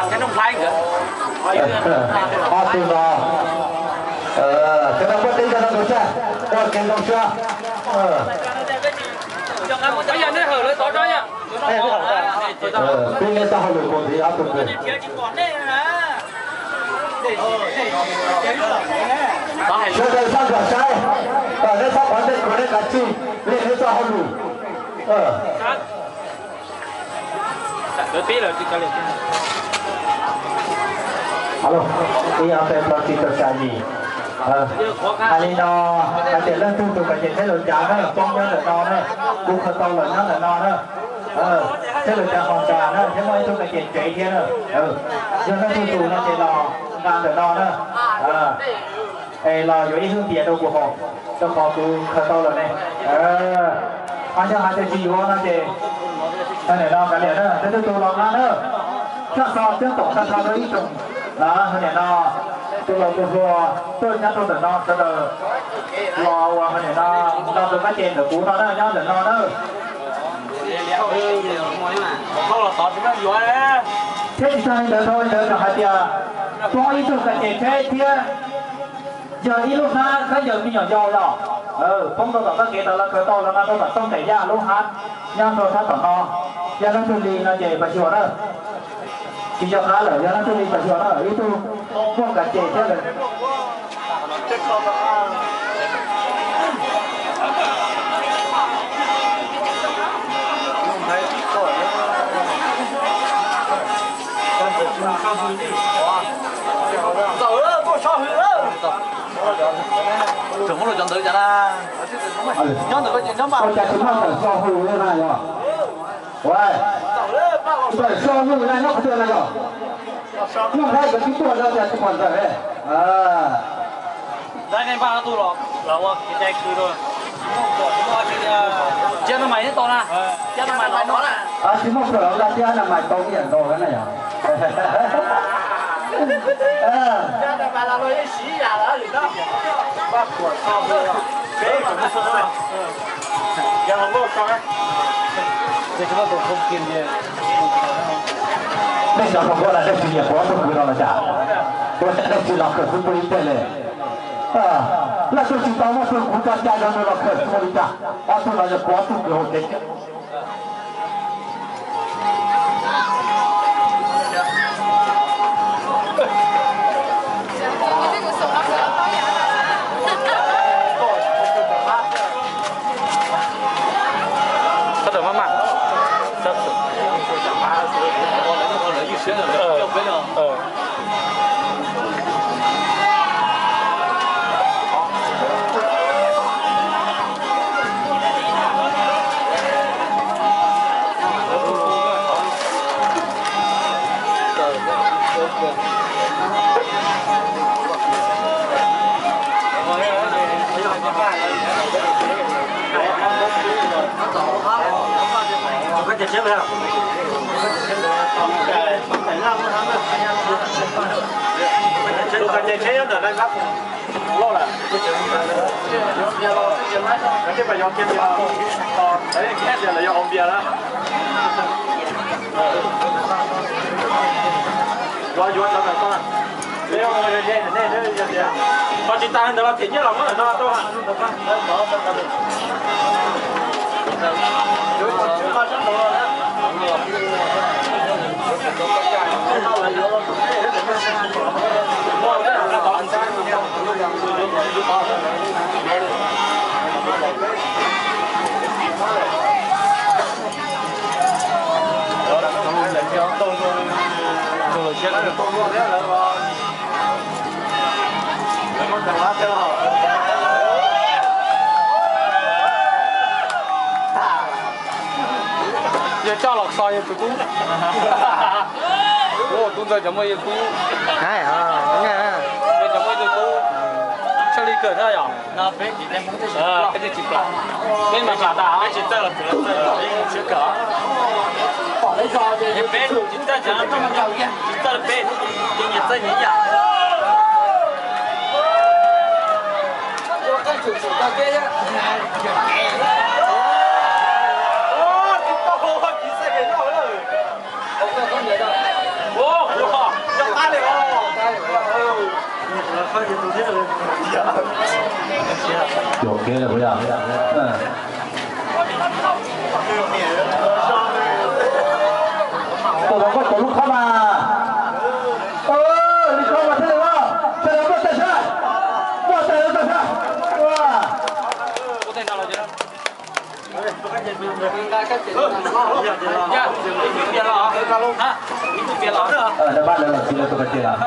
Ob tug no, cov no puab teb cov no tus sab, ua kev zoo siab. Pib neb txoj hauj lwm mus ntxiv ob tug kws. Sawv daws sab nrug saib, neb txhob pov ntej kuv, neb kav tsij leej neb txoj hauj lwm. Ib ob peb plaub tsib rau xya yim. Hais li no, hais tias leej twg tus kov ces tsheb lug cav na, poob nyob ntawm no na, kuv khaws tau lawm nyob ntawm no na. Tsheb lug cav qhov nrad na, thiab muaj ib tug kov ces tsev thiab na. Yog leej twg tus no ces los nqa ntawm no na. Es los yuav ib hwj tias rau kuv haus, rau qhov kuv khaws tau lawm ne. Ho yog hais tias tsis yuav no ces, ntawm no kav liam na, leej twg tus los nqa na. Tshaj xo tseeb toom tag nrho rau ib tsoom, nim no, tus laus tus hluas tuaj nyob rau ntawm no sawv daws los ua nim no, nqa tus kov ces ntawm kuv no na, nyob ntawm no na. Thiab tsis tag li ntawd, dhau li ntawd tseem hais tias poob ib tug kov ces tsheb thiab yog ib lub hnab khaub ncaws me nyuam yaus los, poob rau tom txoj kev tas los khaws tau los nqa rau tom Tooj Tais Yaj lub hab nyob rau sab tom no. Yog leej twg li no ces pas xyuas na. Tsis nco qab lawm, yog leej twg li pas xyuas na, ib tug muaj kov ces thiab lawm. Tseem muab luag cov ntawd cas na, nyob ntawm ko ces nyob mas. Ua cas tsis muaj ntawm so hu na yog? Ua, ntawm so hu na nyob qhov twg na yog? Nyob Thaib cov tib tuaj no cas tsis pom ntawm. Cia no mais neb tau na, cia no mais los no na. Tsis muaj plam los tias no mais tau ib yam nkaus na yog. Nej cov hluas nkauj na, nej tsis nyiam kuv ob tug kwv no los cas? Ua cas nej tsis los khawm xwb pub ib teg li? Leej twg tsis tau muaj tug kwv coj cai zoo no los khawm xwb li cas? Ob tug no yog kuv ob tug kwv hauv kev cai. Sawv daws maj mam. Tus kov ces tsheb nyob ntawm no, loj lawm. Yog tias pas yog kiag tias, tias lawv yog haus npias na. Yuav yuav cov ntawm ko. Peb ua yog nej, nej yog tias, ho tsis tas ntawd los them nyiaj los muab ntawm no rau. Yog coj los so yog tus tub. Kuv tus ntxawg cov muaj yog tub. Yog cov muaj yog tub. Txhaj li kawg thiab yom. Peb tsis plam, peb mas plam tas, peb tsis txawj los txawj, peb tsis txawj, peb tsis txawj, peb tsis txawj, peb nyias txawj nyias yam. Yuam kev lawm puas yog? Tus no koj tus lub khob mas. Lub khob mas thiaj li muaj, sawv daws muaj tag sab, muaj tag sab. Pab lawv los txiv lawv tus ko ces los.